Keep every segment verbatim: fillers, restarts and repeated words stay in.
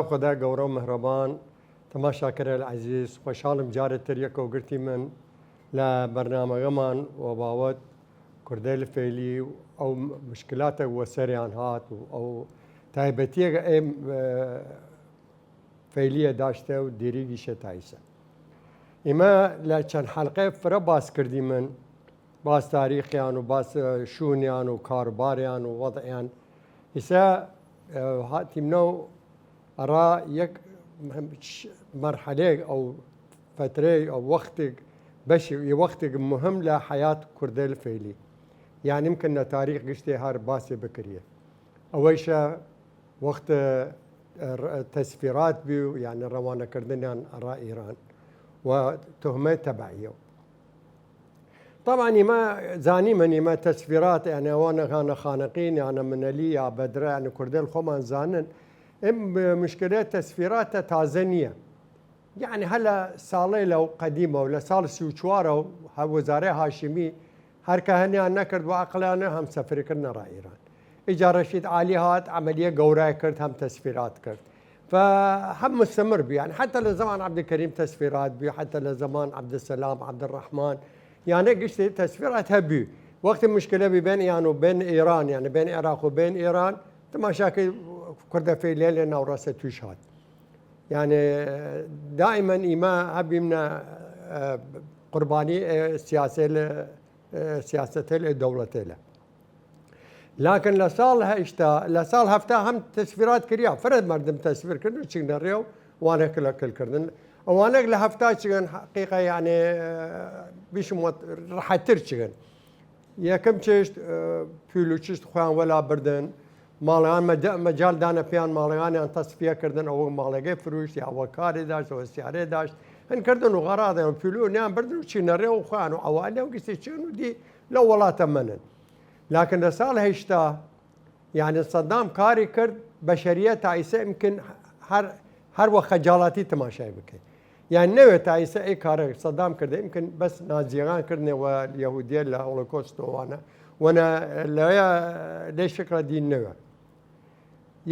خودا گەورە و مەهرەبان، تەماشاکەرەیل عەزیز، خوەشحاڵم جارێ تر یەکەوگرتیمن لە بەرنامەگەمان وە باوەت کوردەیل فەیلی و ئەو مشکلاتە وەسەریان هات و ئەو تایبەتیەگە ئێ، ئە، فەیلیە داشتە و دیریگیشە تایسە. ئیمە لە چەن حەلقەێ فرە باس کردیمن، باس تاریخیان و باس، ئە، شوونیان و کاروباریان و وەضعیان. ئیسە، ئە، هاتیمنەو ئەڕا یەک مەرحەلەیگ ئەو فترەی ئەو وەختیگ بەشی، یە وەختیگ مهم لە حەیات کوردەیل فەیلی. یانی ممکن لە تاریخ گشتێ هەر باسێ بکریە. ئەوەیشە وەخت، ئە، تەسفیرات بی و یانی ڕەوانەکردنیان ئەڕا ئیران و تهمەی تەبعیە و طبعا ئیمە زانیمن ئیمە تەسفیرات، یانی ئەوانە هانە خانەقین، یانە منەلی، یا بەدرە، یانی کوردەیل خوەمان زانن. ئێ مشکلەێ تەسفیراتە تازە نییە. یانی هە لە ساڵەیلە و قەدیمە و لە ساڵ سی و چوارەو هە وزارەی هاشمی هەر کە هەنیان نەکرد و ئەقڵانە هەم سەفرکردنە ڕا ئیران. ئیجا ڕەشید عالی هات، عەمەلیە گەورای کرد، هەم تەسفیرات کرد. فە هەم مستمر بی، یانی حتی لە زەمان عەبدولکەریم تەسفیرات بی، حتی لە زەمان عەبدولسەلام، عەبدولڕەحمان، یانی گشتی تەسفیرات هەبی. وەختی مشکلە بی بین ئیان و بین ئیران، یانی بین عراق و بین ئیران، تماشاکەی کوردە فەیلیە لە ناوڕاسە تویش هات. یانی دائما ئیمە هەبیمنە، ئە، قوربانی، ئە، سیاسەیل، ئە، سیاسەتەیل دەوڵەتەیلە. لکن لە ساڵ هەشتا، لە ساڵ هەفتا هەم تەسفیرات کریا، فرە مەردم تەسفیر کردن و چگنە ڕێ و وانە کلە کل کردن. ئەوانەک لە هەفتا چگن حەقیقە، یانی، ئە، بیشم وەت ڕەحەتتر چگن. یەکم چشت، ئە، پول و چشت خوەیان وەلا بردن، ماڵەیان مەجا-، مەجال دانە پیان، ماڵەیانیان تەسفیە کردن، ئەوە ماڵەگەی فروشت، یا وە کارێ داشت، وە سیارێ داشت، هن کردن و غەراضیان پول و نیان بردن و چینە ڕێ و خوەیان و عەوالی و گشتی چین و دی لە وڵاتە منن. لکن لە ساڵ هەشتا، یانی سەدام کاری کرد، بەشەریەت تا ئیسە ئمکن هەر، هەر وە خەجاڵاتی تماشای بکەی. یان نەوێ تا ئیسە ئەی کارە سەدام کردە، ئمکن بەس نازیەگان کردنێ وە یەهودیە لە هۆڵۆکۆست وانە، وەنە لەوەیە لەی شکڵە دین نەوێ.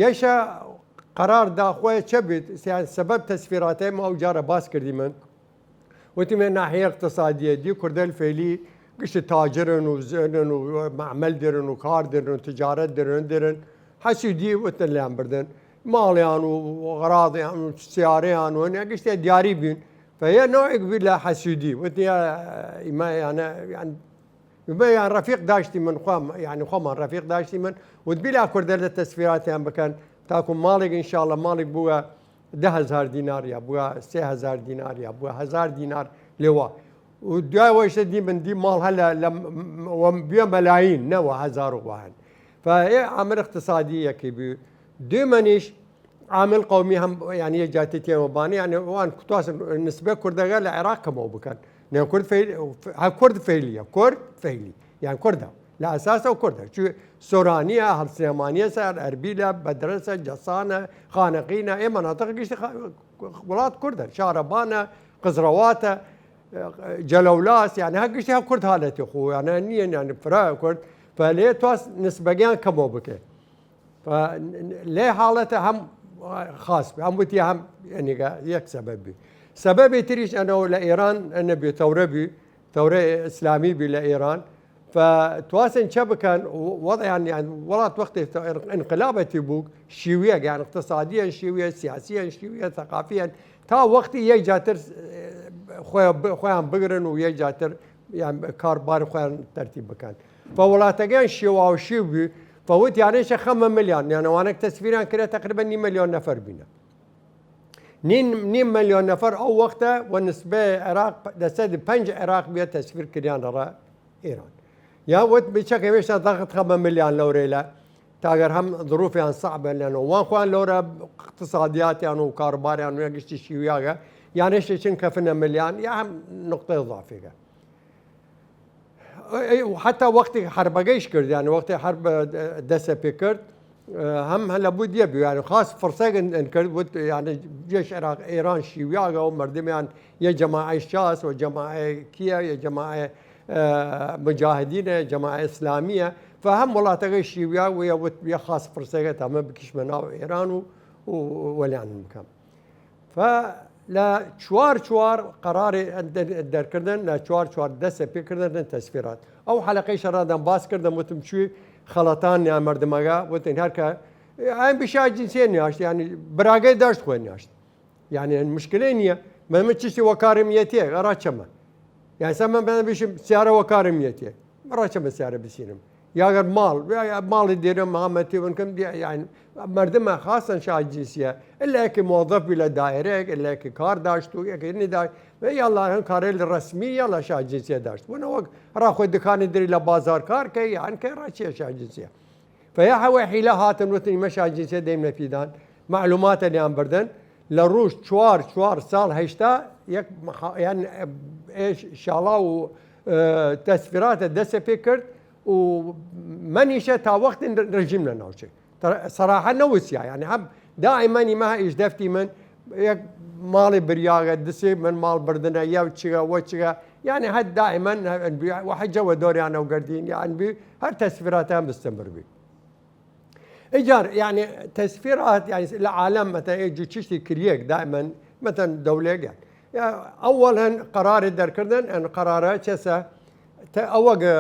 یەشە قەرار دا خوەی چە بید، یان سەبەب تەسفیراتەی ما ئەو جارە باس کردیمن. وتیمێ ناحیە اقتصادیە، دی کوردەیل فەیلی گشت تاجرن و زنن و معمل درن و کار درن و تجارت درن درن. حەسودی وتن لیان بردن. ماڵیان و غراضیان و سیارەیان و نە گشتێ دیاری بین. فە یە نوعێک بی لە حەسودی. وتی یا ئیمە یانە، یان، ئیمە یان ڕەفیق داشتیمن خوام، یعنی خوەمان ڕەفیق داشتیمن. وت بیلا کوردە لە تەسفیراتیان بکەن. تاکو ماڵێک، انشاءاللە ماڵێک بووە ده هەزار دینار یا بووە سێ هەزار دینار یا بووە هەزار دینار لێوا. و دوای وەیشە دی من دی ماڵ هەلە لە م-، م-، وە بیە مەلاین نەوە هەزار و وەهن. فە ئێ عامل اقتصادی یەکی بی. دویمەنیش عامل قومی هەم، یعنی، یە جاتی تێوە بانی، یعنی، وان کوتاس نسبە کوردەگە لە عێراق کەمەوە بکەن. نە کورد فەیل-، ها کورد فەیلیە، کورد فەیلی، یعنی کوردە. لە ئەساس ئەو کوردە. چو سۆرانیە، هەڵسێمانیە سەر، ئەربیلە، بەدرەسە، جەسانە، خانەقینە، ئێ مەناتق گشتی خا-، وڵات کوردە. شارەبانە، قزڕەواتە، جەلەولاس، یعنی، هە گشتی هە کورد حالەتی خو، یعنی، نییە، یعنی، فرا کورد. فەلێ تواس نسبەگیان کەمەوە بکە. فە لێ حاڵەتە هەم خاص بی، هەم وتی هەم، یعنی، یەک سەبەب بی. سەبەبی تریش ئەنەو لە ئێران نەبی، تەورە بی، تەورە ئیسلامی بی لە ئێران. فە تواسن چە بکەن، وەضعیان، یعنی، وڵات وەختی انقلابەتی بوو، شیویە، یعنی، اقتصادیان شیویە، سیاسیان شیویە، ثقافیان، تا وەختی یەک جاتر، خوی-، خویان بگرن و یەک جاتر یان کاربار خویان تەرتیب بکەن. فە وڵاتەگەیان شێواوشی بوی، فە وت یانەیشە خەمە ملیان، یان ئەوانەک تەسفیران کرێ تەقریبەن نیم ملیۆن نەفەر بینە. نیم، نیم ملیۆن نەفەر ئەو وەختە وە نسبەی عێراق دە سەد و پەنج عێراق بیە تەسفیر کریان لەڕا ئێران. یا وت بچەک هەوێشتا دەخت خەمە ملیان لەورەیلە، تاگەر هەم ظروفیان صعبە لەنەوە. وان خوان لەورە اقتصادیاتیان و کارباریان و گشتی شیویاگە، یانەیشە چن کەفنە ملیان، یا هەم نقطەی ضعفیگە. ئەی، و حتا وەختی حربەگەیش کرد، یعنی وەختی حرب، ئە، دەسە پێ کرد، ئە، هەم هەلە بود یە بیو، یعنی خاص فرسەگن ئەن کرد، بود، یعنی جێش عراق، ئێران شیویاگە و مردمیان یە جەماعەی شاس و جەماعەی کیە، یە جەماعەی، ئە، مجاهدینە، جەماعەی ئیسلامیە، فە هەم وڵاتەگەی شیویاگ و یە وت یە خاص فرسەگە تامە بکیشمە ناو ئێران و و وەلیان بکەم. فە لە چوار چوار قەرارێ دەرکردن، لە چوار چوار دەسە پێ کردن تەسفیرات. ئەو حەلەقەی شەڕادان باس کردم، وتم چوی خەڵەتان یا مردمەگە، وتن هەر کە ئاین بشا جنسیە نیاشت، یعنی براگەی داشت خوێ نیاشت. یعنی مشکلەی نییە، من، من چشتی وە کارم یەتیە، ئەرا چەمە. یعنی سە من بەدە بشم سیارە وە کارم یەتیە، ئەرا چەمە سیارە بسینم. یا گەر ماڵ، یا، یا ماڵی دێرم مامەتی ونکم، دی-، یعنی مردمە خاصن شا جنسیە، الا یەکی موظف بی لە دایرەیەک، الا یەکی کار داشت و یەکی نی داشت، و یالا هن کارەیل رەسمی یالا شا جنسیە داشت. ونە وەک ئەرا خوی دکانی دری لە بازار کار کەی، یان کەی ئەرا چیە شا جنسیە. فە یا هەوەی حیلە هاتن وتن ئیمە شا جنسیە دەیمنە فیدان، معلوماتە لیان بردن، لە رووژ چوار، چوار ساڵ هەشتا یەک مەخا-، یان، ئێ، شاڵا و، ئێ، تەسفیراتە دەسە پێ کرد و مەنیشە تا وەختین رژیم لە ناوچەی. تە-، سەراحە نەوسیا، یعنی هەم دائما ئیمە ئیش دەفتی من، یەک ماڵی بریاگە، دسی من ماڵ بردنە، یا چگە، وە چگە، یعنی هەر دائما وە حەجە وە دۆریانە و گردین، یعنی بی هەر تەسفیراتە هەم بستن بر بی. ئیجار، یعنی، تەسفیرات، یعنی، لە عالەم، مەتەن، ئێ جو چشتی کریەک، دائما، مەتەن، دەولێگەن. یا، ئەوەڵ هەن قەراری دەرکردن، ئەن قەرارە چەسە، تە ئەوەگ، ئە،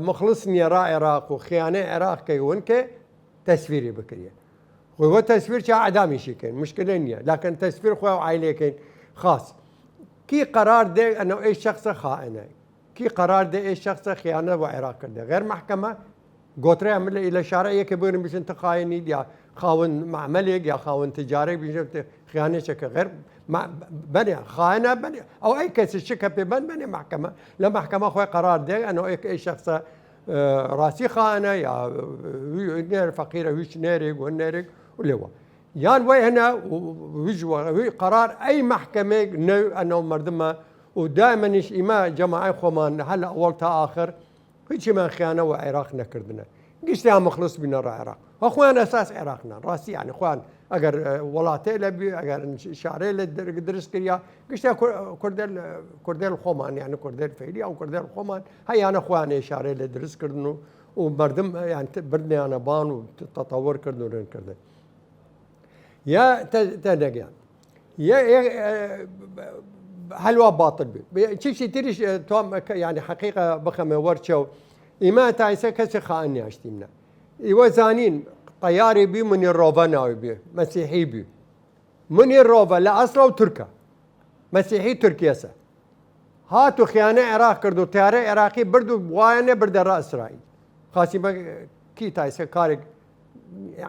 مخلص نیە را عێراق و خیانەی عێراق کەی ون کە تەسفیری بکریە. خوی وە تەسفیر چا ئەدامیشی کەین، مشکلە نیە. لەکن تەسفیر خوی و عایلەی کەین خاص. کی قەرار دێ ئەنە ئەی شخصە خائنە. کی قەرار دێ ئێ شەخسە خیانە وە عێراق کردێ غەیر مەحکەمە، گۆترەیان ملە ئیلە شارە یەکێ بگرن بشن تە خاینی یا خاون معمەلێک یا خاون تجارەی بشن تە خیانەی چەکە غەیر مە-، بەێ خاینە بەێ ئەو ئەی کەسی چ کە پێ بەن بەێ مەحکەمە، لە مەحکەمە خوی قەرار دێ ئەنە ئێ ئێ شەخسە، ئە، ڕاستی خاینە یا، ئە، نێر فەقیرە هیچ نێرێک و نێرێک و لێوە. یان وەی هەنە و، و، ویژ وە، وی قەرار ئەی مەحکەمێک نەو ئەنەو مەردمە و دائمەنیش ئیمە جەماعەی خوەمان هەل ئەوەڵ تا ئاخر هیچیمان خیانە وە عێراق نەکردنە. گشتیان مخلص بینە ڕا عێراق. و خوان ئەساس عێراق نان. ڕاستی یعنی خوان ئەگەر، ئە، وڵاتێ لە بی، ئەگەر شارێ لە در-، درست کریا، گشتیا کور-، کوردێل، کوردێل خوەمان، یعنی کوردێل فەیلی ئەو کوردێل خوەمان، هەیانە خوان ئێ شارێ لە درست کردن و، و مەردم، یعنی ت-، بردنیانە بان و ت-، تەتەور کردن و رێن کردن. یا تە-، تەنەگیان. یا، یا، ئە، هەلوا باطل بی. بی-، چیشی تریش، ئە، توام، ئە، کە، یعنی حەقیقە بخەمێ وەرچەو. ئیمە تایسە کەسی خائن نیاشتیمنە. ئیوە زانین، تەیاری بی منی ڕۆڤە ناوی بی. مەسیحی بی. منی ڕۆڤە لە ئەسڵەو تورکە. مەسیحی تورکیەسە. هات و خیانە عێراق کرد و تیارە عێراقی برد و بوایەنێ بردە ڕا ئیسرائیل. خاسی بە کی تایسە کارێک،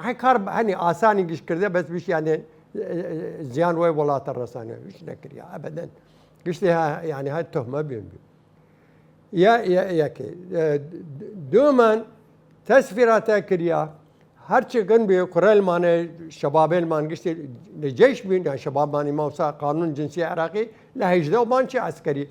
هەی کار هەنی ئاسانی گشت کردە، بەس بشیانێ، ئە، ئە، زیان وای وڵاتە ڕەسانە، هیچ نەکریا، ئەبەدەن. گشتی ها، یعنی ها تهمە بین بی. یا، یا، یەکێ. ئە، د-، دومان تەسفیراتە کریا، هەرچی گەن بێ، کوڕێلمانە، شەبابێلمان گشتی لە جەیش بین، یا شەبابمانی ماوسا قانون جنسی عێراقی لە هەیژدە و بان چی عەسکەری.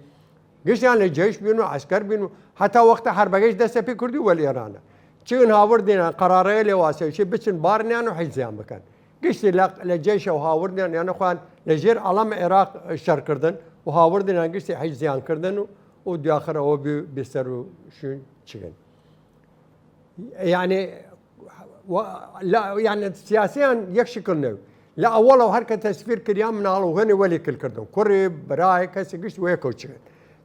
گشتیان لە جەیش بین و عەسکەر بین و هەتا وەختە حەربەگەیش دەسە پێ کردی وەل ئێرانە. چگن هاوردینان قەرارەیە لێ واسەوشی بچن بارنیان و حیجزیان بکەن. گشتی لە، لە جەیشە و هاوردیان یانە خوان لە ژێر عەڵەم عێراق شەر کردن و هاوردینان گشتی حیجزیان کردن و، و دیاخر ئەوە بی، بی سەر و شوین چگن. یعنی، و-، لا، یعنی سیاسیان یەک شکل نەو. لە ئەوەڵەو هەر کە تەسفیر کریان مناڵ و هەنێ وەلی کل کردن. کوڕی، برای، کەسی گشت وەیەکەو چگن.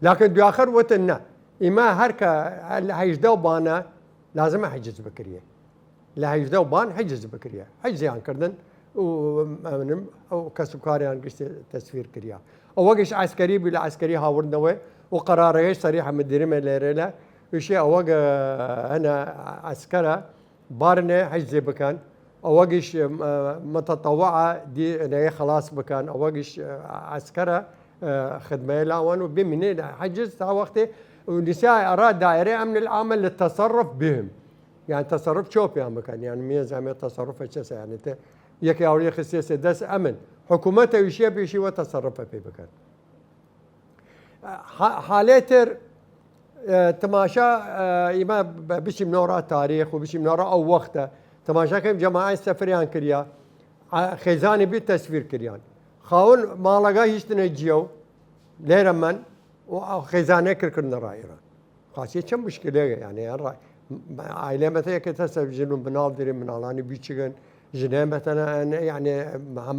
لەکن دیاخر وتن نە. ئیمە هەر کە هەیژدە و بانە لازمە حیجز بکریە. لە هەیژدە و بان حیجز بکریە. حیجزیان کردن و ئەمنم ئەو کەس و کاریان گشت تەسفیر کریا. ئەوەگەش عەسکەری بی لە عەسکەری هاوردنەوەی و قەرارەگەش سەریحە مدیرمە لێرە لە وشی ئەوەگە هەنە عەسکەرە بارنێ حیجزێ بکەن. ئەوەگەش، ئە، متطوعە دی نەیە خلاص بکەن. ئەوەگەش، ئە، عەسکەرە، ئە، خدمەی لاوان و بمینێ لە حیجز تا وەختێ و نسای ئەرا دایرە ئەمن العامە لە تەصرف بهم. یان تەصرف چۆپیان بکەن. یان میە زامێ تەصرف چەسە. یان تە یەکی ئاوری خسیەسە دەس ئەمن. حکومەتە ویشیە پیشی وە تەصرفە پێ بکەن. ح-، حالەی تر، ئە، تماشا، ئە، ئیمە ب-، بچیم نۆرا تاریخ و بچیم نۆرا ئەو وەختە. تماشا کەیم جەماعەت سەفریان کریا. ئە، خێزانی بی تەسفیر کریان. خاون ماڵەگە هیشتنە جیەو. لێرە من و ئەو خێزانە کرکردنە ڕا ئێران. خاسی چەند مشکلەیە، یعنی، هەر ڕا-، عائلە مەتە یەکێ تەسە ژن و مناڵ دەێ مناڵانی بیچگن، ژنەێ مەتەنە، یانێ، هەم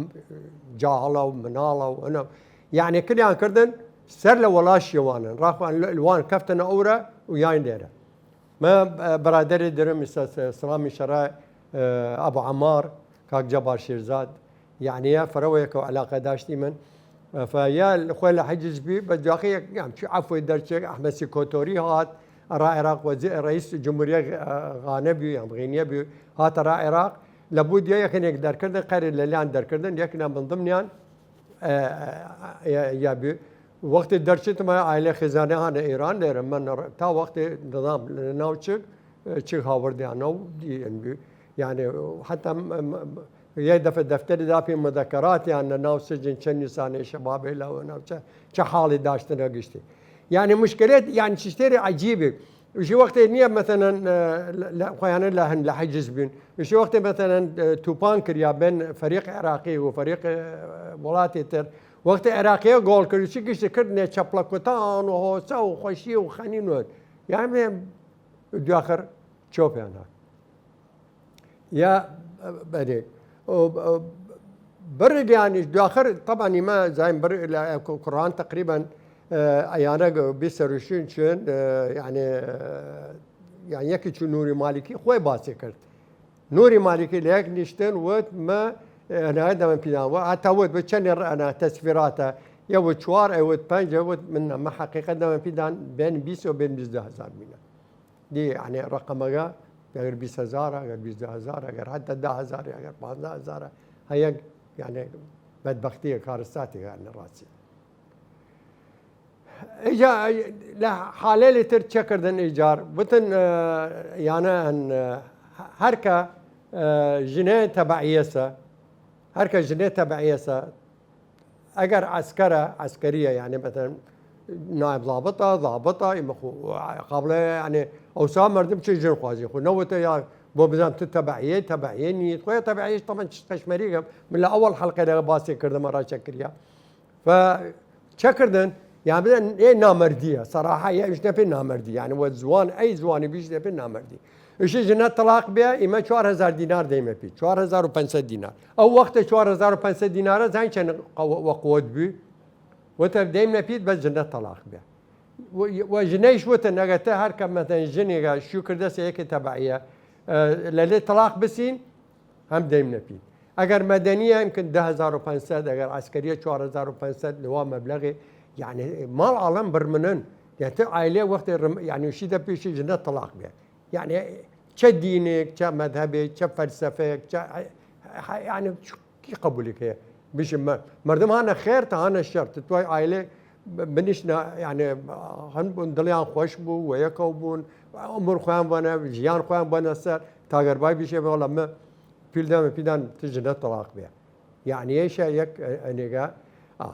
جاهڵە و مناڵە و ئەنە، یانێ، کلیان کردن سەر لە وەڵا شێوانن، ڕاخوان لوان کەفتنە ئەورە و یاین لێرە. مە بەرادەرێ درم ئیسە سڵامی شەرا، ئەبو عەمار، کاک جەبار شێرزاد، یانێ، فرەوەیەکەو عەلاقە داشتی من. فە یا خوێ لە حەجز بی، بە دواخی یەک، یان چی عەفوی دەرچێک، ئەحمەد سیکۆتۆری هات، ئەرا عێراق وەزی-، رئیس جمهوریە غانە بی، یان غینیە بی، هات ئەرا عێراق، لە بوو دیە یەکنێک دەرکردن، قەرێ لە لیان دەرکردن، یەکنە من ضمنیان، ئە، ئە، یا بی، وەختی دەرچێت مە عائلە خێزانە هانە ئێران لێرە، من تا وەختی نظام لە ناو چک، چک هاوردیانە و دی ئەن بی. یانێ، حتی م-، م-، یه دفعه دفتری داپی مذکرات یان لە ناو سجن چەند نیسانێ شەبابێ لە ناو چە، چە حاڵی داشتنە گشتی. یانێ مشکلێت، یان چشتێری عجیبی. وشی وەختێ نییە مەسەلەن، ئە، لە، لە، خۆیانە لە هەن لە حەجز بین. وشی وەختێ مەسەلەن، ئە، توپان کریا بین فەریق عێراقی و فەریق، ئە، وڵاتی تر. وەختێ عێراقیە گۆڵ کرد، چی گشتی کردنێ چەپڵە کوتان و هۆسە و خۆشی و خەنین و. یانێ دواخر چۆپیان هات. یا بەێ. بڕگیانیش دواخر، طبعا ئیمە زاین بڕ لە کوڕان تقریبا، ئە، ئەیانە بیست سەروشین چون، ئە، یانێ، ئە، یان یەکی چون نوری مالیکی خوی باسی کرد. نوری مالیکی لە یەک نیشتن وت مە، ئە، ئەنایە دەمە پیدان و هەتا وت بە چەند ئەنا تەسفیراتە، یە وت چوار، ئەی وت پەنج، ئەی وت من مە حەقیقەت دەمە پیدان بین بیست و بین بیست هزار مینە. دی، یانێ، ڕەقەمەگە، ئەگەر بیست هزارە، ئەگەر بیست هزار، ئەگەر حتی ده هزار، ئەگەر پانزە هزارە، هەیەگ، یانێ، بەدبەختیە کارستاتی، یانێ، ڕاستی. ئیجا، لە حالێلی تر چێ کردن ئیجار؟ بوتن، ئە، یانە هەن، ئە، هەرکە، ئە، ژنێ تەبعیەسە، هەرکە ژنێ تەبعیەسە، ئەگەر عەسکەرە، عەسکەریە، یانێ، مەسەلەن، نایب ضابطە، ضابطە، ئیمە خو قابلە، یانێ، ئەوسا مردم چی ژن خوازی خو نەوتە یا بۆ بزانم تو تەبعیە، تەبعیە نیت. خۆ تەبعیەش طبعا چ قەشمەریگە، من لە ئەوەڵ حەلقەێ لەگە باسی کردم، ڕاچە کریا. فە چە کردن؟ یا بزن ئێ نامەردیە، سەراحە، یا ئیش نەپێ نامەردی، یانێ، وە زوان، ئەی زوانی بیش نەپێ نامەردی. ئیشی ژنە تەڵاق بێ، ئیمە چوار هزار دینار دەیمە پی، چوار هزار و پەنج سەد دینار. ئەو وەختە چوار هزار و پەنج سەد دینارە زاین چەن قەوە-، وە قوت بی؟ وتە دەیمە پیت بە ژنە تەڵاق بێ. و، و ژنەیش وتن ئەگە تە هەر کە مەتەن ژنێگە شو کردەسە یەکێ تەبعیە، ئە، لە لێ تەڵاق بسین، هەم دەیمە پیت. ئەگەر مەدەنیە ئیمکن ده هزار و پەنج سەد، ئەگەر عەسکەریە چوار هزار و پەنج سەد، لەوا مەبلەغێ، یانێ، ماڵ ئاڵەم بڕمنن. یانێ، تە عائلێ وەختێ ڕم-، یانێ، شیدە پیشی ژنە تەڵاق بێ. یانێ، چە دینێک، چە مەذهبێک، چە فەلسەفەیەک، چە، یانێ، کی قبولی کەێ؟ بشم مە-، مردم هانە خێر تا هانە شەر. تە توای عائلێ ب-، بنیشنە، یانێ، هەن بوون دڵیان خوەش بوو، وە یەکەو بوون، ئەمر خوەیان بەنە، ژیان خوەیان بەنە سەر، تاگەربای بشێ بەڵە مە پیل دەمە پیدان تە ژنە تەڵاق بێ. یانێ، ئێشە یەک ئە-، ئەنێگە. ئا.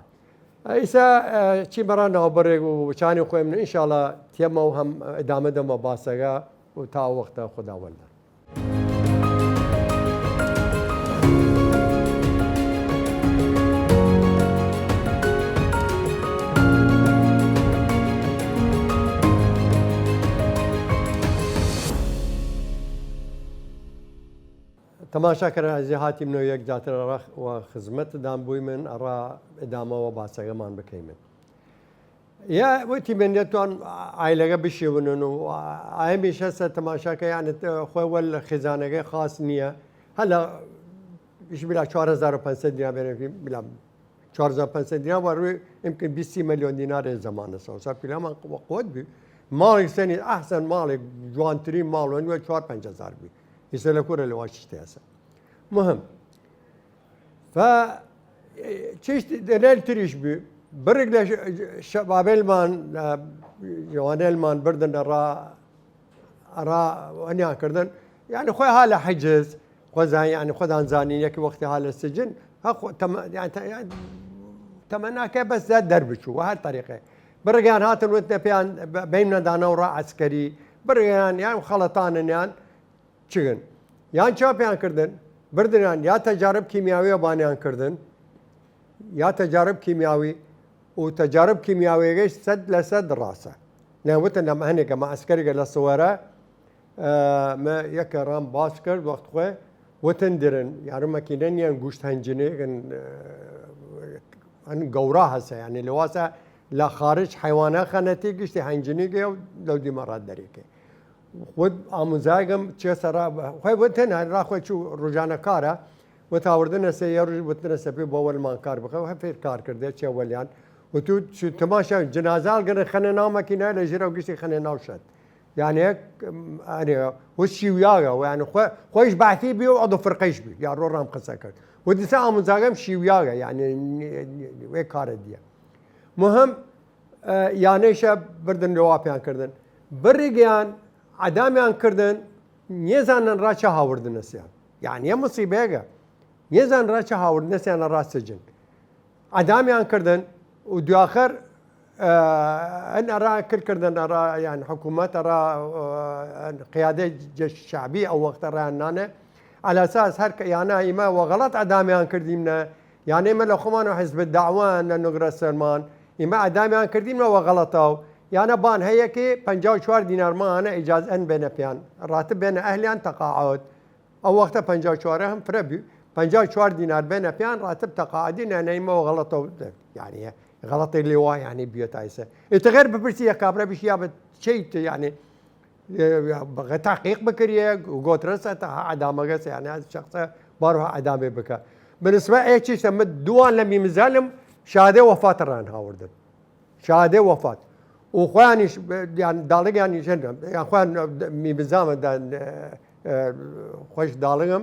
ئیسا، ئە، چی مەڕا ناوبەڕێگ و چانی خوێ من، ئینشاڵا تێمە و هەم ئیدامە دەمە باسەگە و تا وەختە خوداوەندە. تەماشاکەران ئەزیز، هاتیمنەو یەک جاتر ئەڕا خ-، وە خزمەتدان بویمن، ئەڕا ئدامە وە باسەگەمان بکەیمن. یا وتی من یەتوان عایلەگە بشێونن و ئایمیش هەسە تەماشاکە، یانێ، خوێ وەل خێزانەگەی خاس نییە. هەلا ئیش بلا چوار هەزار و پەنج سەد دینار بێنێ، بلا چوار هەزار و پەنج سەد دینار وە روی ئیمکن بیست ملیۆن دینار زەمانە سەوسا پیلامان قوت بی. ماڵی سەنی ئەحسن ماڵی جوانترین ماڵ وەن وە چوار پەنج هەزار بی. ئیسە لە کورە لە واش شتێ هەسە. مهم. فا چشت دەلێل تریش بی. بڕگ لە ش-، شەبابێلمان، لە جوانێلمان بردن ئەڕا، ئەڕا ئەنیان کردن. یانێ، خوێ ها لە حەجز، خوێ زان، یانێ، خوێدان زانین یەکی وەختی ها لە سجن، ها خو-، تەمە-، یانێ، تە-، یانێ، تەمەناکە بەس زاد دەربچوو، وە هەر طریقێ. بڕگیان هاتن وتنە پیان ب-، بەیمنە دانەو ڕا عەسکەری، بڕگیان یان خەڵەتانن یان چگن. یان چاپیان کردن، بردنیان یا تەجارب کیمیاوی بانیان کردن، یا تەجارب کیمیاوی، و تەجارب کیمیاویەگەیش سەد لە سەد ڕاسە. نەوتن لەم هەنێکە مە عەسکەریگە لە سوەرە، ئە، مە یەکە ڕام باس کرد وەخت خوێ، وتن درن یارو مەکینە نیەن گوشت هەنجنێگن، هەن گەورا هەسە، یانی لەواسە لە خارج حیوانە خەنەتی گشتی هەنجنیگە و لەو دیمە ڕات دەریکێ. خود ئاموزایگم چێ سەرا، خۆی وتن هەر را خۆی چوو ڕوژانە کارە، وت هاوردنە سێ یە ڕوژ وتنە سەپی بۆ وەلمان کار بکە، هە فێر کار کردێ چێ وەلیان. وتو چ-، تماشا جنازال گرن خەنە ناو مەکینە لە ژێرە و گشتی خەنە ناو شەد. یانی، ئەرێ، وە شیویاگە، و یانی خۆ-، خۆیش بەعسی بی و عەدو فرقەیش بی، یا ڕۆ ڕام قسە کرد. و دیسە ئاموزاگەم شیویاگە، یانی، وێ کارە دیە. مهم، ئە، یانەیشە بردن لەواپیان کردن. بڕیگیان، عەدامیان کردن، نیەزانن ڕا چە هاوردنەسیان. یانی، یە مصیبەیەگە. نیەزانن ڕا چە هاوردنەسیان ڕا سجن. عەدامیان کردن و دواخر، ئە، ئەن ئەرا کل کردن ئەرا، یان حکومەت ئەرا، ئە، قیادەی جەش شعبی ئەو وەختە ڕایان نانێ. على اساس هەر کە یانە ئیمە وە غەڵەت عەدامیان کردیمنە، یانە ئیمە لە خۆمان و حزب دعوان لە نگرە سەرمان، ئیمە عەدامیان کردیمنە وە غەڵەتە و یانە بان هەیە کی پەنجا و چوار دینار ماهانە ئیجاز ئەن بێنە پیان، ڕاتب بێنە ئەهلیان تەقاعد. ئەو وەختە پەنجا و چوار هەم فرە بی، پەنجا و چوار دینار بێنە پیان ڕاتب تەقاعدی نانەیمەوە غەڵەتەوە. یانی غەڵەتی لێوا یانی بیە تایسە. ئێتە غێر بپرسی یە کابرا بیش یا بە چیت یانی بەغە تحقیق بکریە گۆترەسە تا ئەدامەگەس یانی شخصە بارها ئەدامێ بکە. بالنسبە ئێ چیشتە من دوان لە میمزالم شادێ وەفاتە ڕان هاوردن. شادێ وەفات. و خوانیش، یان داڵگیان ژەندە، یان خوان می بزامە دا، ئە، خوش داڵگم.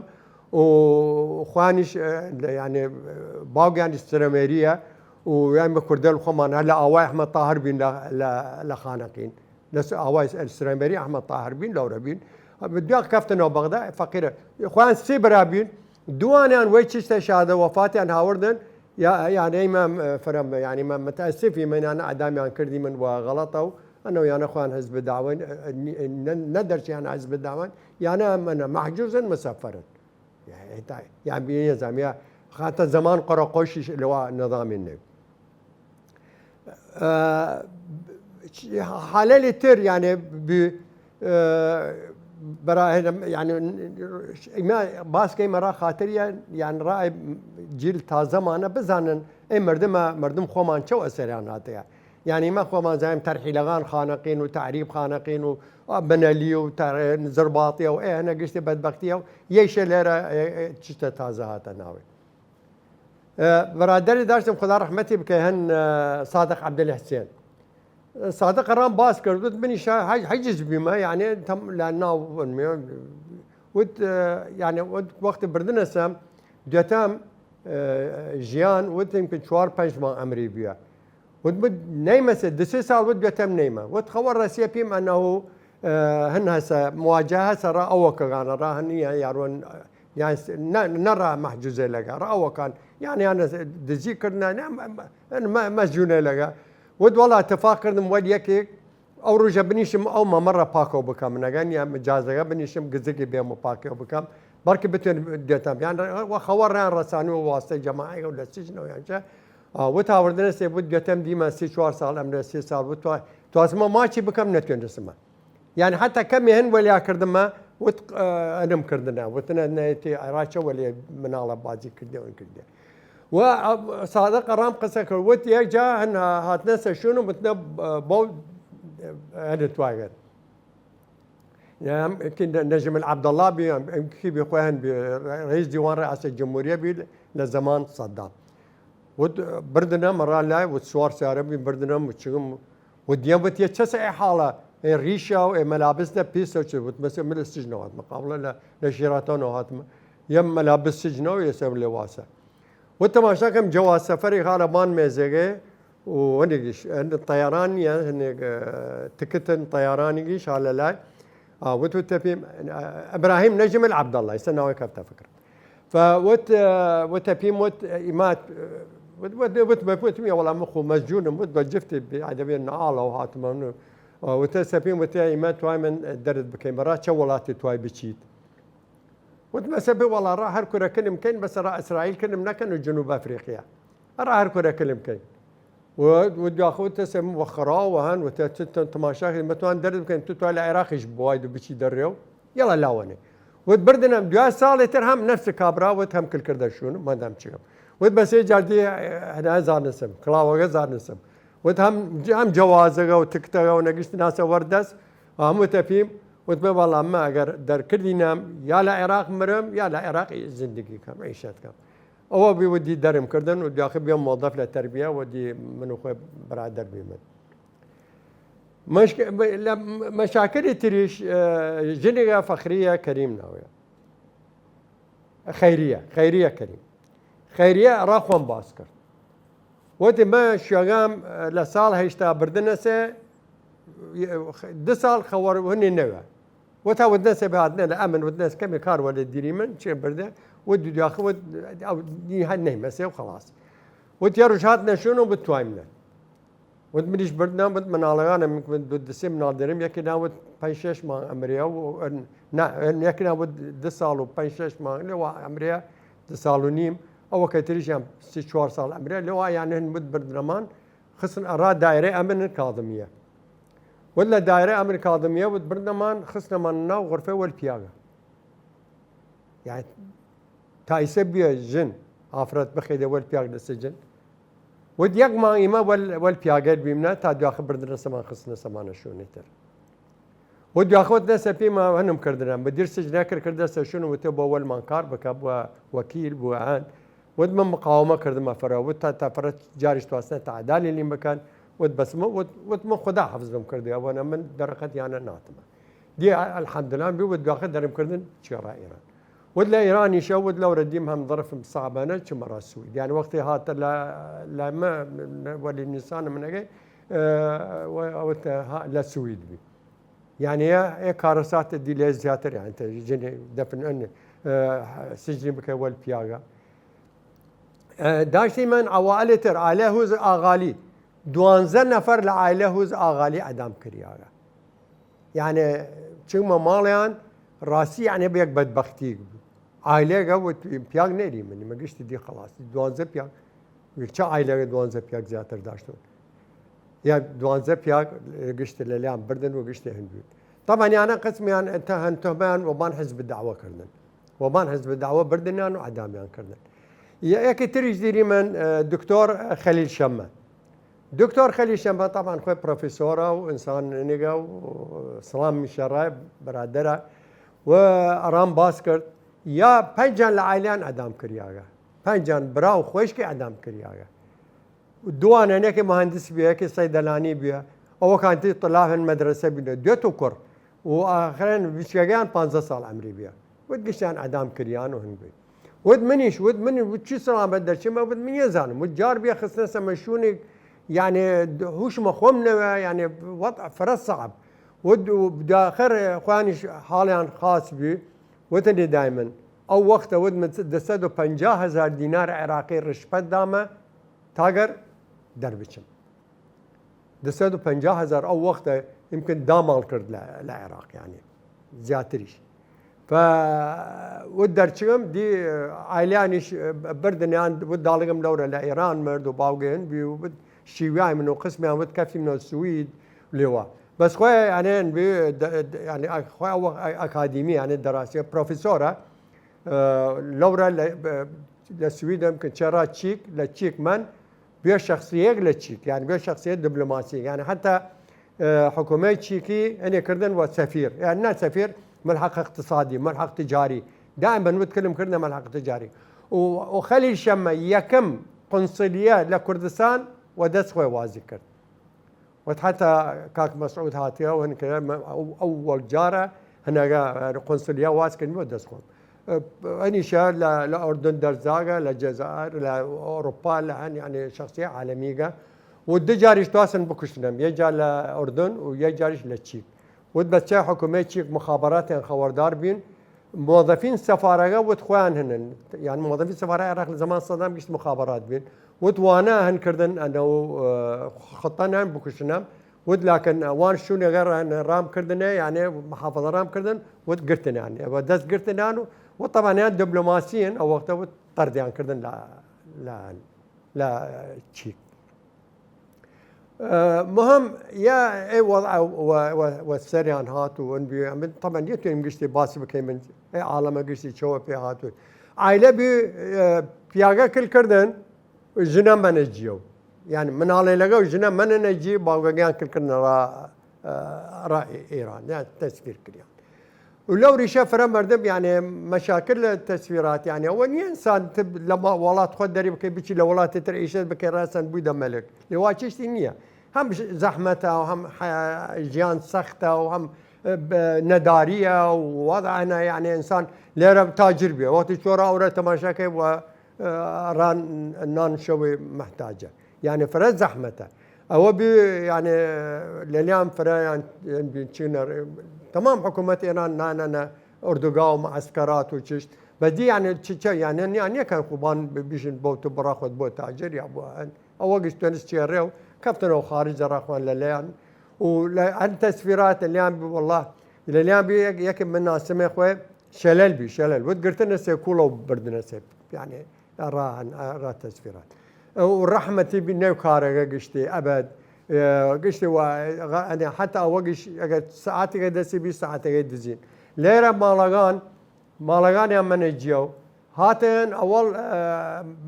و خوانیش، ئە، یانی باوگیانیش سرەمێریە. و یان بە کوردەل خۆمان هەر لە ئاوای ئەحمەد تاهر بین لە، لە، لە خانەقین. لە س-، ئاوای س-، سرەمێری ئەحمەد تاهر بین، لەورە بین. دیا کەفتنەوە بەغدا، فەقیرە. خوان سی برا بین، دوانیان وەی چیشتە شادە وەفاتیان هاوردن، یا، یانی ئیمە، ئە، فرەم، یانی مە متەئەسفی من یانە ئەدامیان کردی من وە غەڵەتە و ئەنەو یانە خوان حزب داوەن، ئە، ئە، نی-، نە-، نەدەرچیان حزب داوەن، یانە منە مەحجوزن مسەفەرن. یا، یا، یا بینێ زەمیا خاتە زەمان قەرەقۆشیش لەوا نەظامی نەو. ئە، حالەلی تر، یانی، بی، ئە، برا، یانی، ئیمە باس کەیمە ڕا خاتر یان، یان ڕا جیل تازەمانە بزانن، ئەی مردمە، مردم خۆمان چەو ئەسەریان هاتەیە. یانی، ئیمە خۆمان زایم تەرحیلەغان خانەقین و تعریب خانەقین و بنەلی و تەر-، زرباطیە و ئێ هەنە گشتی بەدبەختیە و یەیشە لێرە، ئێ، ئێ، چشتە تازە هاتە ناوێ. ئە، برادەری داشتم، خودا ڕەحمەتی بکەی، هەن، ئە، سادق عەبدولحسێن. سادق ئەڕام باس کرد، وت، منیش حەج-، حەجیج بیمە، یانی تەم لە ناو ونمێ. وت، ئە، یانی وت، وەخت بردنەسە، دوێتم، ئە، ژیان، وتم کە چوار پەنج ماه ئەمری بیە. وت، وت، نەیمەسە، دە سێ ساڵ وت، دوێتم نەیمە. وت، خەوە ڕەسیە پیم ئەنەهو، ئە، هەن هەسە، مواجه هەسە ڕا ئەوە کەگانە، ڕا هەنیە، یاروەن، یان س-، نە، نەڕا مەحجوزێ لەگە، ڕا ئەوەکان، یان، یان دزی کردنە، نە، مە-، مە-، مە-، مەجونێ لەگە. وت، وەڵا اتفاق کردم، وەل یەکێک، ئەو ڕوژە بنیشم، ئەو مەمەڕە پاکەو بکەم، نەگەن یا مجازەگە بنیشم، گزگی بێم و پاکەو بکەم، بەڵکە بتوێن دێتم. یان وە خەوە ڕیان ڕەسانی و واستەی جەماعەگە و لە سجنەوە یان چە. ئا، وت هاوردنە سێ، وت دێتم دیمە سی چوار ساڵ، ئەمرە سی ساڵ، وت توا-، توازمە ماچی بکەم، نەتوێنرسمە. یان حتا کەمێ هەن وەلیا کردمە، وت، ئە، ئەنم کردنە، وتنە نەیەتی عێراقە وەلێ مناڵە بازی کردێ و کردێ. و، ئە، سادق ئەڕام قسە کرد، وت یەک جا هەن هاتنە سەشون و وتنە، ئە، بەو، ئە، هەن تواگەن. یان کی نە-، نەجم عەبدەڵڵا بی، ئەم، ئەم کی بی خۆیان بی، ڕئیس دیوان ڕئاسەت جمهوریە بی لە زەمان سەدام. وت، بردنە مەڕا لای، وت، سوار سیارە بی، بردنە، وت، چگم، وت، دیەم، وت، یە چەسە ئێ حاڵە، ئێ ڕیشە و ئێ مەلابس دە پیسە و چ، وت، مەسە من لە سجنەوە هاتمە، قابلە لە، لە شیراتانەوە هاتمە، یە مەلابس سجنەوە، یە سەر لێواسە. وت، تەماشا کەم جواز سەفەری خالە بان مێزێگێ، و هەنێکیش، هەن تەیاران نیە، هەنێک، ئە، تکتن تەیارانیگیش هالە لای. ئا، وت، وت، تەپیم، ئە، ئیبراهیم نەجم عەبدەڵڵا، ئیسە ناوی کەفتە فکرم. فوت، ئە، وتە پیم وت، ئیمات، وت، وت، وت، وت، وتم، یا وەڵا من خو مەجونم، وت، بە جفتی بی ئەدەبێ ناڵە و هاتمە منو. ئە، وتە سەپیم وتە ئیمە توای من دەرد بکەین، بەڕا چە وڵاتی توای بچیت؟ وت، مەسە بێ وەڵا ڕا هەر کورە کلم کەین، بەسە ڕا ئیسرائیل کلم نەکەن و جنوب ئەفریقیا. ڕا هەر کورە کلم کەین. و، و دواخۆ تەسە وە خراوە هەن، وتە، ت-، ت-، تماشا کەین، مەتوان دەرد بکەین، تو توای لە عێراقیش بواید و بچی دەڕێ و یەڵا لاوەنێ. وت بردنم، دویا ساڵێ تر هەم نەفس کابرا وت هەم کل کردە شوون، مادام چیەم. وت بەس یە جار دی هەنا زانستم، کڵاوەگە زانستم. وت هەم، هەم جەوازەگە و تکتەگە و نەگشت ناسە وەردەس، هەموو تەپیم. وت بێ وەڵام، مە ئەگەر دەرکردینم، یا لە عێراق مرم، یا لە عێراق زندگی کەم، عیشەت کەم. ئەوە بی وت دی دەرم کردن و داخل بیەم مۆڵدەف لە تەربیە و دی من و خۆی برادەر بیمن. مەش-، لە مەشاکلی تریش، ئە، ژنێگە فەخریە کەریم ناویە. خەیریە، خەیریە کەریم. خەیریە ئەڕا خوەم باس کرد. وتی مە شوێگام، ئە، لە ساڵ هەیشتا بردنەسێ، دە ساڵ خەوەر هنی نەوە. وتا وت نەسێ بهاتنە لە ئەمن، وت نەس کەمێ کار وەلێ دیری من، چێ بردە، وت دوداخ وت، ئەو دی هەن نەیمەسێ و خلاص. وت یە ڕژهات نەشون و بتوایم نە. وت منیش بردنام، وت مناڵەگانە، من وت دو دسێ مناڵ دەرم، یەکی ناوت پەنج شەش مانگ ئەمریا و، نا، یەکی ناوت دە ساڵ و پەنج شەش مانگ، لێ وا ئەمریا دە ساڵ و نیم، ئەوە کە تریشیان سی چوار ساڵ ئەمریا، لێ وا یان هەن وت بردنەمان، خستن ئەڕا دایرەی ئەمن کاظمیە. وت لە دایرەی ئەمن کاظمیە، وت بردنەمان، خستنەمان ناو غرفەی وەل پیاگە. یعنی، تایسە بیە ژن، ئافرەت بخەیدە وەل پیاگ لە سجن. وت یەک مانگ ئیمە وەل، وەل پیاگەر بیمنە، تا دواخە بردنە سەمان خستنە سەمانە شوێنێ تر. وت دواخە وت نەسە پیمە هەنم کردنە، مدیر سجنە کرد کردە سە شوێن، وتە بۆ وەلمان کار بکە، بووە وەکیل، بووە هەن. وت من مقاومە کردمە فەرە، وت تا، تا فەرە جاریش تواستنە تعدالی لیم بکەن. وت بەس من، وت، وت من خدا حەفزم کردی، ئەوەنە من دەرەقەت یانە ناتمە. دی ئەلحەمدلان بی، وت دواخە دەرم کردن چێڕا ئیران. وت لە ئیرانیشە، وت لەورە دیم هەم ظرفم صعبانە چمە ڕا سوید. یعنی وەختی هاتە لە، لە مە، وەلی نیسان منەگەی، ئە، وە، وت ها، لە سوید بی. یعنی ئێ، ئێ کارەساتە دی لێ زیاتر، یعنی تە ژنێ دەفن ئەن، ئە، سجنی بکە وەل پیاگە. ئە، داشتی من ئەوە ئەلێ تر، ئالێ هوز ئاغالی، دوانزە نەفەر لە ئالێ هوز ئاغالی ئەدام کریاگە. یعنی، چنگمە ماڵیان ڕاستی، یعنی، بە یەک بەدبەختیگ بوو. ئایلێگە وت، پیاگ نێری من، مە گشتی دی خلاص. دوانزە پیاگ، چه ئایلێگە دوانزە پیاگ زیاتر داشتون؟ یا دوانزە پیاگ گشت لە لیان بردن و گشت هەن بوود. طبعا یانە قسمیان تا هەن تۆمیان وەبان حزب دعوە کردن. وەبان حزب دعوە بردنیان و ئەدامیان کردن. یا یەکی تریش دیری من، ئە، دکتۆر خەلیل شەمە. دکتۆر خەلیل شەمە طبعا خوێ پرۆفیسۆرە و ئینسان نگە و سڵام میشەڕای برادەرە و ئەڕام باس کرد. یا پەنجان لە ئایلیان ئەدام کریاگە. پەنجان برا و خوشکی ئەدام کریاگە. دوانە، یەکێ مهندس بیە، یەکێ سەیدەلانی بیە، ئەوە کانتی طلاب هەن مەدرسە بینە، دوێت و کوڕ. و ئاخرەن ویچگەگەیان پانزە ساڵ ئەمری بیە. وت گشتیان ئەدام کریان و هەن بی. وت منیش، وت من، وت چی سەلامەت دەرچێمە، وت من یەزانم. وت جار بیە خستنە سەمە شوونێک، یعنی، هوشمە خۆم نەوە، یعنی، وەت فرە صعب. وت داخر خوانیش حاڵیان خاص بی. وتنی دایمن، ئەو وەختە وت من دە سەد و پەنجا هەزار دینار عێراقی ڕشپەت دامە، تاگەر دەربچم. دە سەد و پەنجا هەزار ئەو وەختە ئیمکن داماڵ کرد لە، لە عێراق، یعنی زیاتریش. ف وت دەرچگم، دی ئایلیانیش بردنیان، وت داڵگم لەورە لە ئێران مرد و باوگەیان بی و وت شیویای من و قسمیان وت کەفیمنە سوید لێوە. بەس خۆی ئەنێن بی، د-، د-، یعنی، خۆی ئەو ئەکادیمی، یعنی دەراسی پرۆفیسۆرە، ئە، لەورە لە، لە سویدم کە چێرا چیک، لە چیک من، بێ شخصیەک لە چیک، یعنی بێ شخصیەت دیبلۆماسی، یعنی حتی، ئە، حکومەت چیکی ئەنێ کردن وە سەفیر، یعنی نە سەفیر، ملحق اقتصادی، ملحق تجاری، دائم بن وت کلم کردن ملحق تجاری. و، و خەلیل شەمە یەکم قنسلیە لە کوردستان وە دەست خۆی وازی کرد. وت حتی کاک مەسعود هاتیە و هەن کرد، ئەو، ئەو وەل جارە هەنەگە قنسلیە واز کردن وە دەست خۆم. ئەنیشە لە، لە ئەردن دەرزاگە، لە جەزائر، لە ئەوروپا، لە هەن، یعنی، شخصیە عالەمیگە. و دو جاریش تواسن بکوشتنم، یە جار لە ئەردن و یە جاریش لە چیک. وت بەچە حکومەت چیک مخابراتیان خەوەردار بین، موظفین سەفارەگە وت خویان هنن، یعنی موظفین سەفارە عێراق لە زەمان سەدام گشت مخابرات بین. وت وانە هەن کردن ئەنە و، ئە، خطە نان بکوشنم. وت لکن وان شونەگە رام کردنە، یعنی محافظە رام کردن، وت گرتنان، و دەست گرتنان و، و طبعا یان دیبلۆماسیین ئەو وەختە وت طردیان کردن لە، لە، لە چیک. مهم یا ای وضع و سریان هاتو ون بیو، من طبعا یتویم گشتی باس بکیم، من ای عالم گشتی چوه پی هاتو. عائله بی پیاگه کل کردن، ژنه منه جیو، یعنی منالیلگه و ژنه منه جی، باوگگیان کل کردن را را ایران، یا تسفیر کریان. و لەو ریشە فرە مەردم، یانێ، مەشاکل لە تەسویرات، یانێ، ئەوە نییە ئینسان ت لە وڵات خۆ دەری بکەی، بچی لە وڵاتی تر ئیشت بکەی، ڕاسەن بوویدە مەلک. لێ وا چشتی نییە. هەم زەحمەتە و هەم ژیان سەختە و هەم نەداریە و وەضعەنە، یانێ، ئینسان لێرە تاجر بێ، وەختی چۆرە ئەورە تەماشاکەی و ڕان نان شەوەی محتاجە. یانێ فرە زەحمەتە. ئەوە بی، یانێ، لەلیان فرە، یان، یان بی چینە، تەمام حکوومەت ئێران نانەنە ئۆردوگا و معسکەرات و چشت. بەدی، یانێ، چ، چ، یانێ، نیان یەکەن خوبان بیژن بۆ تو بڕا خۆت بۆ تاجر یا بۆ هەن. ئەوە گشت تونس چێڕێ و کەفتنەوە خارج دەڕاخوان لەلیان. و لە هەن تەسویرات لەلیان بی، والله، لەلیان بی یەک، یەک من ناسمێ خوێ شەلەل بی، شەلەل. وت گرتنە سێ کوڵە و بردنە سێ. یانێ، ڕا، ڕا تەسفیرات. و ڕەحمەتی بی نێو کارەگە گشتی، ئەبەد، گشتی و، ئەنێ، حتا ئەوە گشت، ئەگەر ساعتێگە دەسی بی، ساعتێگە دزین. لێرە ماڵەگان، ماڵەگانیان منە جیەو. هاتن ئەوەڵ،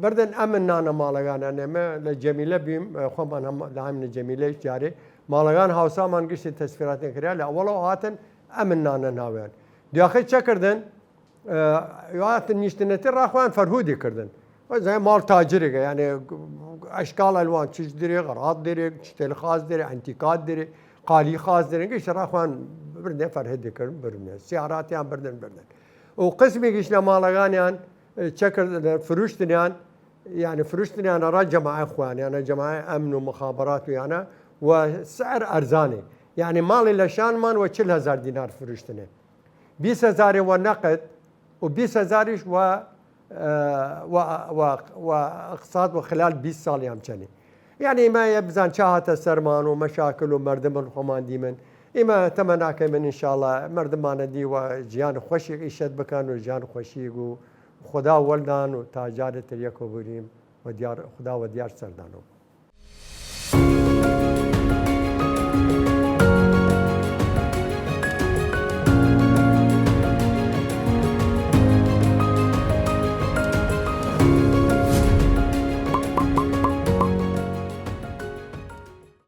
بردن ئەمن نانە ماڵەگانە، نێمە لە جەمیلە بیم، خۆمان هەم لە هەمنە جەمیلەیش جارێ. ماڵەگان هاوسامان گشتی تەسفیراتێن کریا، لە ئەوەڵەوە هاتن ئەمن نانە ناویان. دیاخی چە کردن؟ هاتن نیشتنەتی ڕاخوان فەرهودی کردن. وەزای ماڵ تاجرێگە، یانێ، ئەشکاڵ ئەلوان، چش درێ، غەڕات درێ، چتێل خاص درێ، ئەنتیکات درێ، قالی خاص درێ، گشت ڕاخوان بردێ فەرهودی کردن، بردێ. سیاراتیان بردن، بردن. و قسمی گشت لە ماڵەگانیان چە کردن، فروشتنیان، یانێ، فروشتنیان ڕا جەماعە خوان، یانە جەماعە ئەمن و مخابرات و یانە و سعر ئەرزانی. یانێ، ماڵی لە شانمان و چل هەزار دینار فروشتنێ. بیس هەزاری وە نەقد و بیس هەزاریش وە، وە، وە، وە ئقساد وە خلال بیس ساڵ یام چەنی. یعنی، ئیمە یە بزان چا هاتە سەرمان و مەشاکل و مەردمن خۆمان دیمن. ئیمە تەمەناکەیمن، ئینشاڵڵا، مەردمانە دی وە ژیان خوەشیگ ئیشەد بکەن و ژیان خوەشیگ و خودا وەلدان و تا جارێ تر یەکۆ بووریم و دیار، خودا وە دیار سەردانەوە.